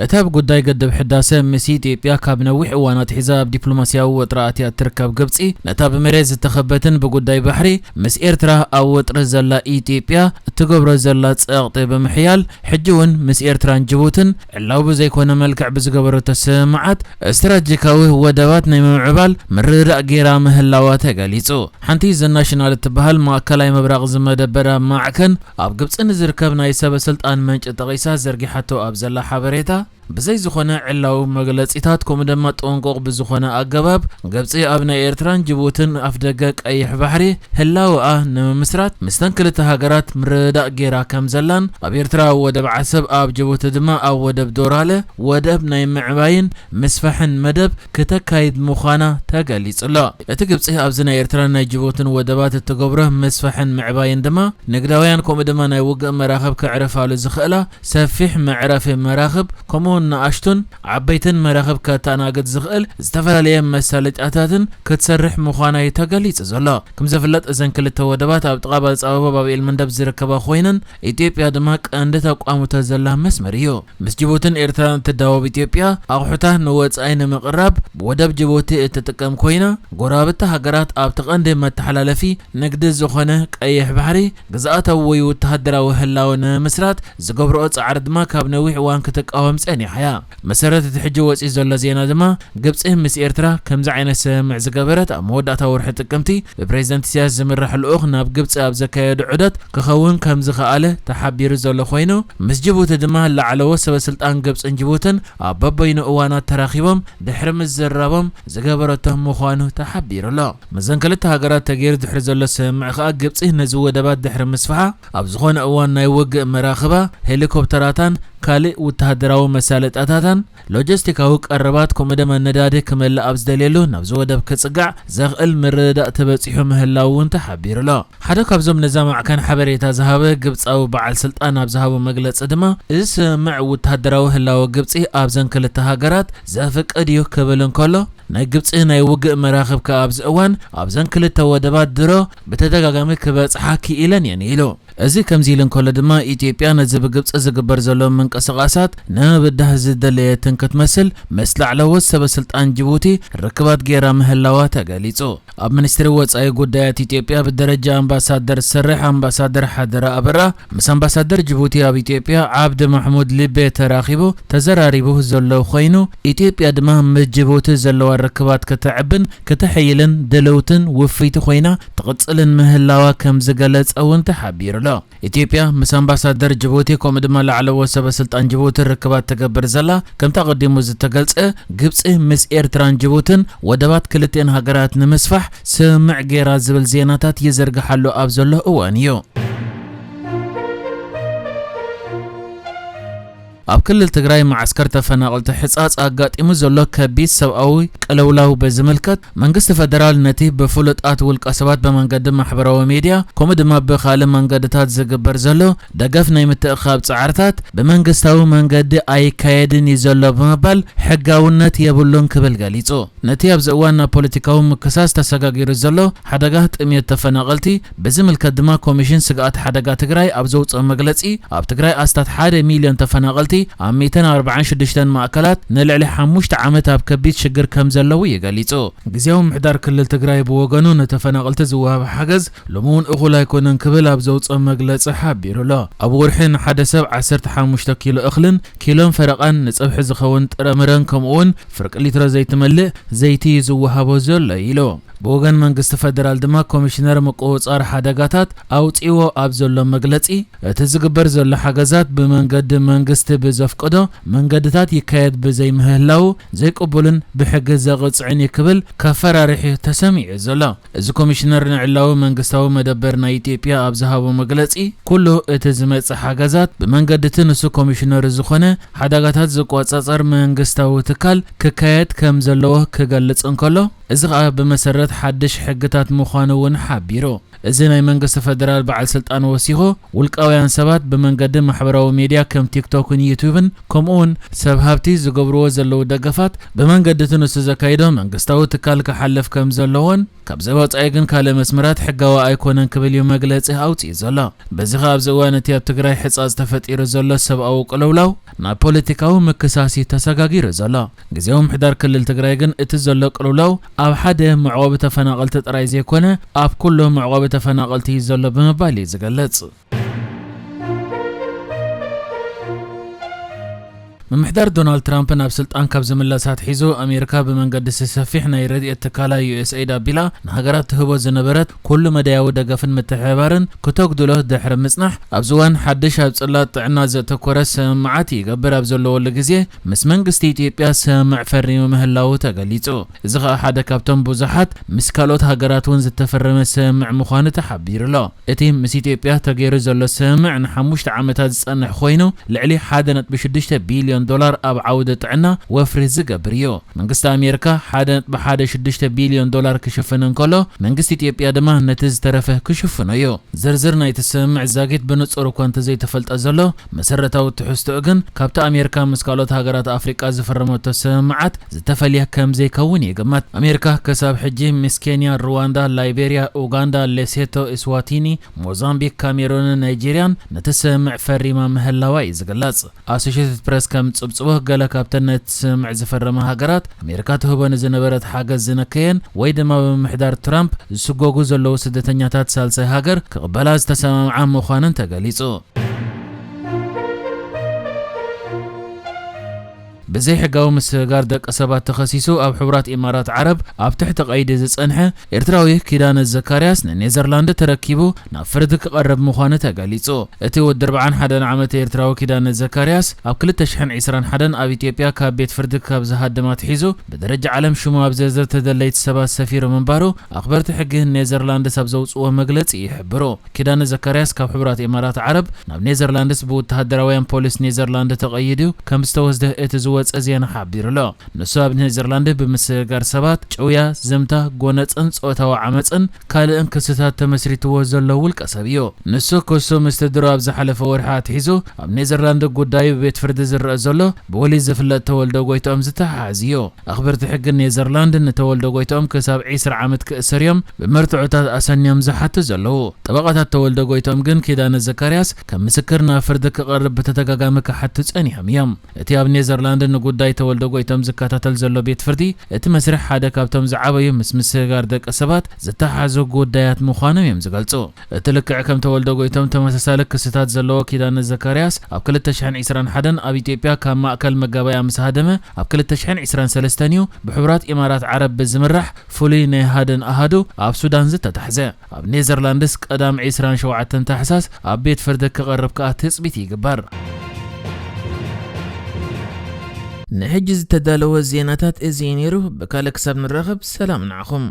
እታ ብጉዳይ ገደብ ሕዳሰ ምስ ኢትዮጵያ ካብ ነዊሕ እዋን ኣትሒዛ ኣብ ዲፕሎማስያዊ ወጥሪ ኣትያ እትርከብ ግብጺ፣ ነታ ብመሬት ዝተኸበትን ብጉዳይ ባሕሪ ምስ ኤርትራ ኣብ ወጥሪ ዘላ ኢትዮጵያ እትገብሮ ዘላ ጸቕጢ ብምሕያል፣ ሕጂ እውን ምስ ኤርትራን ጅቡትን ዕላዊ ብዘይኮነ መልክዕ ብዝገበረቶ ስምምዓት ስትራቴጂካዊ ወደባት ናይ ምምዕባል ምርድዳእ ገይራ ምህላዋ ተገሊጹ። ሓንቲ ዘ ናሽናል እትበሃል ማእከላይ ምብራቕ ዝመደበራ ማዕከን ኣብ ግብጺ ንዝርከብ ናይ ሰበ ስልጣን ምንጪ ጠቒሳ ዘርጊሓቶ ኣብ ዘላ ሓበሬታ፣ ብዘይ ዝኾነ ዕላዊ መግለጺታት ከምኡ ድማ ጥንቁቕ ብዝኾነ ኣገባብ፣ ግብጺ ኣብ ናይ ኤርትራን ጅቡትን ኣፍደገ ቀይሕ ባሕሪ ህላወኣ ንምምስራት፣ ምስተን ክልተ ሃገራት ምርድዳእ ገይራ ከም ዘላን፣ ኣብ ኤርትራ ኣብ ወደብ ዓሰብ፣ ኣብ ጅቡቲ ድማ ኣብ ወደብ ዶራለ ወደብ ናይ ምዕባይን ምስፋሕን መደብ ክተካይድ ምዃና ተገሊጹ ኣሎ። እቲ ግብጺ ኣብዚ ናይ ኤርትራን ናይ ጅቡትን ወደባት እትገብሮ ምስፋሕን ምዕባይን ድማ፣ ንግዳውያን ከምኡ ድማ ናይ ውግእ መራኽብ ከዕርፋሉ ዝኽእላ ሰፊሕ መዕረፊ መራኽብ፣ ከምኡውን ንኣሽቱን ዓበይትን መራኽብ ከተኣናግድ ዝኽእል ዝተፈላለየ መሳለጫታትን ክትሰርሕ ምዃና እዩ ተገሊጹ ዘሎ። ከም ዘፍለጥ፣ እዘን ክልተ ወደባት ኣብ ጥቓ ባጽ ኣበባ ባብ ኤል መንደብ ዝርከባ ኮይነን፣ ኢትዮጵያ ድማ ቀንዲ ተቋሙታ ዘላ መስመር እዩ። ምስ ጅቡትን ኤርትራን እትዳወብ ኢትዮጵያ፣ ኣቑሑታ ንወጻኢ ንምቕራብ ወደብ ጅቡቲ እትጥቀም ኮይና፣ ጎረባብቲ ሃገራት ኣብቲ ቀንዲ መተሓላለፊ ንግዲ ዝኾነ ቀይሕ ባሕሪ ግዝኣታዊ ወይ ወተሃደራዊ ህላወ ንምስራት ዝገብርኦ ጻዕሪ ድማ ካብ ነዊሕ እዋን ክትቃወም ጸኒሓ እያ። መሰረት እቲ ሕጂ ወጺኡ ዘሎ ዜና ድማ፣ ግብጺ ምስ ኤርትራ ከምዚ ዓይነት ስምምዕ ዝገበረት ኣብ መወዳእታ ወርሒ ጥቅምቲ ብፕሬዝደንት ኢሳያስ ዝምራሕ ልኡኽ ናብ ግብጺ ኣብ ዘካየዶ ዑደት ክኸውን ከም ዝኸኣለ ተሓቢሩ ዘሎ ኮይኑ፣ ምስ ጅቡቲ ድማ ላዕለዎት ሰበ ስልጣን ግብጽን ጅቡትን ኣብ በበይኑ እዋናት ተራኺቦም ድሕሪ ምዝርራቦም ዝገበረቶ ምዃኑ ተሓቢሩ ኣሎ። ምስዘን ክልተ ሃገራት ተገይሩ ድሕሪ ዘሎ ስምምዕ ከኣ፣ ግብጺ ነዚ ወደባት ድሕሪ ምስፋሓ፣ ኣብ ዝኾነ እዋን ናይ ውግእ መራኽባ፣ ሄሊኮፕተራታን ካልእ ወተሃደራዊ መሳለጥያታታን፣ ሎጂስቲካዊ ቀረባት፣ ከምኡ ድማ ነዳዲ ክመልእ ኣብ ዝደልየሉ ናብዚ ወደብ ክጽጋዕ ዘኽእል ምርድዳእ ተበጺሑ ምህላው እውን ተሓቢሩ ኣሎ። ሓደ ካብዞም ነዛ ማዕከን ሓበሬታ ዝሃበ ግብጻዊ በዓል ስልጣን ኣብ ዝሃቦ መግለጺ ድማ፣ እዚ ስምምዕ ወተሃደራዊ ህላወ ግብጺ ኣብዘን ክልተ ሃገራት ዘፍቅድ እዩ ክብል እንከሎ፣ ናይ ግብጺ ናይ ውግእ መራኽብ ከኣ ኣብዚ እዋን ኣብዘን ክልተ ወደባት ድሮ ብተደጋጋሚ ክበጽሓ ክኢለን እየን ኢሉ። እዚ ከምዚ ኢሉ እንከሎ ድማ፣ ኢትዮጵያ ነዚ ብግብጺ ዝግበር ዘሎ ምንቅስቓሳት ንምብዳህ ዝደለየትን ክትመስል፣ ምስ ላዕለዎት ሰበ ስልጣን ጅቡቲ ርክባት ገይራ ምህላዋ ተገሊጹ። ኣብ ሚኒስትሪ ወጻኢ ጉዳያት ኢትዮጵያ ብደረጃ ኣምባሳደር ዝሰርሕ ኣምባሳደር ሓደራ ኣበራ፣ ምስ ኣምባሳደር ጅቡቲ ኣብ ኢትዮጵያ ዓብዲ ማሕሙድ ሊቤ ተራኺቡ ተዘራሪቡ ዘሎ ኮይኑ፣ ኢትዮጵያ ድማ ምስ ጅቡቲ ዘለዋ ርክባት ከተዕብን ከተሐይልን ድልውትን ውፍይቲ ኮይና ትቕጽልን ምህላዋ ከም ዝገለጸ እውን ተሓቢሩ ኣሎ። ኢትዮጵያ ምስ ኣምባሳደር ጅቡቲ ከምኡ ድማ ላዕለዎት ሰበ ስልጣን ጅቡቲ ርክባት ትገብር ዘላ፣ ከምቲ ኣቐዲሙ ዝተገልጸ፣ ግብጺ ምስ ኤርትራን ጅቡትን ወደባት ክልቲኤን ሃገራት ንምስፋሕ ስምምዕ ገይራ ዝብል ዜናታት ይዝርግሓሉ ኣብ ዘሎ እዋን እዩ። ኣብ ክልል ትግራይ መዓስከር ተፈናቐልቲ ሕጻጽ ኣጋጢሙ ዘሎ ከቢድ ሰብኣዊ ቅልውላው በዝምልከት፣ መንግስቲ ፈደራል ነቲ ብፍሉጣት ውልቀ ሰባት ብመንገዲ ማሕበራዊ ሚድያ ከምኡ ድማ ብኻልእ መንገድታት ዝግበር ዘሎ ደገፍ ናይ ምትእኻብ ጻዕርታት ብመንግስታዊ መንገዲ ኣይካየድን እዩ ዘሎ ብምባል ሕጋውነት የብሉን ክብል ገሊጹ። ነቲ ኣብዚ እዋን ናብ ፖለቲካዊ ምክሳስ ተሰጋጊሩ ዘሎ ሓደጋ ጥምየት ተፈናቐልቲ ብዝምልከት ድማ ኮሚሽን ስግኣት ሓደጋ ትግራይ ኣብ ዘውፅኦ መግለፂ፣ ኣብ ትግራይ ኣስታት ሓደ ሚልዮን ተፈናቐልቲ ኣብ ሚእትን ኣርባዓን ሽዱሽተን ማእከላት ንልዕሊ ሓሙሽተ ዓመት ኣብ ከቢድ ሽግር ከም ዘለዉ እዩ ገሊፁ። ግዝያዊ ምምሕዳር ክልል ትግራይ ብወገኑ፣ ንተፈናቐልቲ ዝወሃብ ሓገዝ ሎሚ እውን እኹል ኣይኮነን ክብል ኣብ ዘውፅኦ መግለፂ ሓቢሩ ኣሎ። ኣብ ወርሒ ንሓደ ሰብ ዓሰርተ ሓሙሽተ ኪሎ እኽልን ኪሎን ፈረቓን ንፀብሒ ዝኸውን ጥረምረን ከምኡ እውን ፍርቂ ሊትሮ ዘይትመልእ ዘይቲ እዩ ዝወሃቦ ዘሎ ኢሉ። ብወገን መንግስቲ ፈደራል ድማ ኮሚሽነር ምቁፅፃር ሓደጋታት ኣውፂዎ ኣብ ዘሎ መግለፂ፣ እቲ ዝግበር ዘሎ ሓገዛት ብመንገዲ መንግስቲ ብዘፍቅዶ መንገድታት ይካየድ ብዘይምህላው ዘይቅቡልን ብሕጊ ዘቕፅዕን እዩ ክብል ከፈራርሕ እዩ ተሰሚዑ ዘሎ። እዚ ኮሚሽነር ንዕላዊ መንግስታዊ መደበር ናይ ኢትዮጵያ ኣብ ዝሃቦ መግለፂ፣ ኩሉ እቲ ዝመፅእ ሓገዛት ብመንገዲ እቲ ንሱ ኮሚሽነር ዝኾነ ሓደጋታት ዝቆፃፀር መንግስታዊ ትካል ክካየድ ከም ዘለዎ ክገልፅ እንከሎ፣ እዚ ኸኣ ብመሰረት ሓድሽ ሕግታት ምዃኑ እውን ሓቢሩ። እዚ ናይ መንግስቲ ፈደራል በዓል ስልጣን ወሲኹ፣ ውልቃውያን ሰባት ብመንገዲ ማሕበራዊ ሚድያ ከም ቲክቶክን ዩቱብን ከምኡውን ሰብ ሃብቲ ዝገብርዎ ዘለዉ ደገፋት ብመንገዲ እቲ ንሱ ዘካይዶ መንግስታዊ ትካል ክሓልፍ ከም ዘለዎን ካብዚ ወጻኢ ግን ካልእ መስመራት ሕጋዊ ኣይኮነን ክብል እዩ መግለጺ ኣውጺኡ ዘሎ። በዚ ኸኣ ኣብዚ እዋን እቲ ኣብ ትግራይ ሕጻጽ ተፈጢሩ ዘሎ ሰብኣዊ ቅልውላው ናብ ፖለቲካዊ ምክሳስ እዩ ተሰጋጊሩ ዘሎ። ግዜያዊ ምምሕዳር ክልል ትግራይ ግን እቲ ዘሎ ቅልውላው ኣብ ሓደ መዕቆቢ ተፈናቐልቲ ጥራይ ዘይኮነ ኣብ ኩሉ መዕቆቢ ተፈናቐልቲ እዩ ዘሎ ብምባል እዩ ዝገልጽ። ምምሕዳር ዶናልድ ትራምፕ ናብ ስልጣን ካብ ዝምለስ ኣትሒዙ ኣሜሪካ ብመንገዲ ሰፊሕ ናይ ረድኤት ትካላ ዩ ኤስ ኤይድ ኣቢላ ንሃገራት ትህቦ ዝነበረት ኩሉ መዳያዊ ደገፍን ምትሕብባርን ክተጉድሎ ድሕሪ ምጽናሕ ኣብዚ እዋን ሓድሽ ኣብ ጽላት ጥዕና ዘተኮረ ስምምዓት ይገብር ኣብ ዘለወሉ ግዜ ምስ መንግስቲ ኢትዮጵያ ስምምዕ ፈሪሙ ምህላዉ ተገሊጹ። እዚ ኸኣ ሓደ ካብቶም ብዙሓት ምስ ካልኦት ሃገራት እውን ዝተፈረመ ስምምዕ ምዃኑ ተሓቢሩ ኣሎ። እቲ ምስ ኢትዮጵያ ተገይሩ ዘሎ ስምምዕ ንሓሙሽተ ዓመታት ዝጸንሕ ኮይኑ ልዕሊ ሓደ ነጥቢ ሽዱሽተ ቢልዮን ዶላር ኣብ ዓውዲ ጥዕና ወፍሪ ዝገብር እዩ። መንግስቲ ኣሜሪካ ሓደ ነጥቢ ሓደ ሽዱሽተ ቢልዮን ዶላር ክሽፍን እንከሎ መንግስቲ ኢትዮጵያ ድማ ነቲ ዝተረፈ ክሽፍኖ እዩ። ዝርዝር ናይቲ ስምምዕ ዛጊት ብንጹር እኳ እንተዘይተፈልጠ ዘሎ መሰረታዊ ትሕዝቶኡ ግን ካብቲ ኣሜሪካ ምስ ካልኦት ሃገራት ኣፍሪቃ ዝፈረመቶ ስምምዓት ዝተፈልየ ከም ዘይከውን ይግመት። ኣሜሪካ ክሳብ ሕጂ ምስ ኬንያ፣ ሩዋንዳ፣ ላይቤርያ፣ ኡጋንዳ፣ ሌሴቶ፣ ኢስዋቲኒ፣ ሞዛምቢክ፣ ካሜሩንን ናይጄርያን ነቲ ስምምዕ ፈሪማ ምህላዋ እዩ ዝግለጽ። ኣሶሽየትድ ፕረስ ከም ጽብጽቦ ገለ ካብተን ነቲ ስምምዕ ዝፈረማ ሃገራት ኣሜሪካ ትህቦ ንዝነበረት ሓገዝ ዝነከየን ወይ ድማ ብምምሕዳር ትራምፕ ዝስጎጉ ዘለዉ ስደተኛታት ሳልሳይ ሃገር ክቕበላ ዝተሰማምዓ ምዃነን ተገሊጹ። ብዘይሕጋዊ ምስግጋር ደቂ ሰባት ተኸሲሱ ኣብ ሕቡራት ኢማራት ዓረብ ኣብ ትሕቲ ቀይዲ ዝጸንሐ ኤርትራዊ ኪዳነ ዘካርያስ ንኔዘርላንድ ተረኪቡ ናብ ፍርዲ ክቐርብ ምዃኑ ተገሊጹ። እቲ ወዲ ኣርብዓን ሓደን ዓመት ኤርትራዊ ኪዳነ ዘካርያስ ኣብ ክልተ ሽሕን ዕስራን ሓደን ኣብ ኢትዮጵያ ካብ ቤት ፍርዲ ካብ ዝሃድም ኣትሒዙ ብደረጃ ዓለም ሽሙ ኣብ ዝርዝር ተደለይቲ ሰባት ሰፊሩ ምንባሩ ኣኽበርቲ ሕጊ ኔዘርላንድስ ኣብ ዘውጽዎ መግለጺ ይሕብሩ። ኪዳነ ዘካርያስ ካብ ሕቡራት ኢማራት ዓረብ ናብ ኔዘርላንድስ ብወተሃደራውያን ፖሊስ ኔዘርላንድ ተቐይዱ ከም ዝተወስደ እቲ ዝወጸ ዜና ሓቢሩ ኣሎ። ንሱ ኣብ ኔዘርላንድ ብምስግጋር ሰባት፣ ጭውያ፣ ዝምታ፣ ጎነጽን ጾታዊ ዓመጽን ካልእን ክስታት ተመስሪትዎ ዘሎ ውልቀ ሰብ እዩ። ንሱ ክሱ ምስ ድሮ ኣብ ዝሓለፈ ወርሒ ኣትሒዙ ኣብ ኔዘርላንድ ጉዳዩ ብቤት ፍርዲ ዝረአ ዘሎ ብወሊድ ዝፍለጥ ተወልደ ጎይትኦም ዝተሓሓዝ እዩ። ኣኽበርቲ ሕጊ ኔዘርላንድ ንተወልደ ጎይትኦም ክሳብ ዕስራ ዓመት ክእሰር እዮም ብመርትዖታት ኣሰንዮም ዝሓቱ ዘለዉ። ጠበቓታት ተወልደ ጎይትኦም ግን ኪዳነ ዘካርያስ ከም ምስክር ናብ ፍርዲ ክቐርብ ብተደጋጋሚ ክሓቱ ጸኒሖም እዮም። እቲ ኣብ ኔዘርላንድ ንጉዳይ ተወልደ ጎይትኦም ዝከታተል ዘሎ ቤት ፍርዲ እቲ መስርሕ ሓደ ካብቶም ዝዓበዩ ምስ ምስግጋር ደቂ ሰባት ዝተሓሓዙ ጉዳያት ምዃኖም እዮም ዝገልጹ። እቲ ልክዕ ከም ተወልደ ጎይትኦም ተመሳሳሊ ክስታት ዘለዎ ኪዳነ ዘካርያስ ኣብ ክልተ ሽሕን ዕስራን ሓደን ኣብ ኢትዮጵያ ካብ ማእከል መጋበያ ምስ ሃደመ ኣብ ክልተ ሽሕን ዕስራን ሰለስተን እዩ ብሕቡራት ኢማራት ዓረብ ብዝምራሕ ፍሉይ ናይ ሃደን ኣሃዱ ኣብ ሱዳን ዝተታሕዘ። ኣብ ኔዘርላንድስ ቀዳም ዕስራን ሸውዓተን ታሕሳስ ኣብ ቤት ፍርዲ ክቐርብ ከኣ ትጽቢት ይግበር። ንሕጂ ዝተዳለወ ዜናታት እዚ እዩ ነይሩ። ብካልእ ክሳብ ንራኸብ ሰላም ንዓኹም።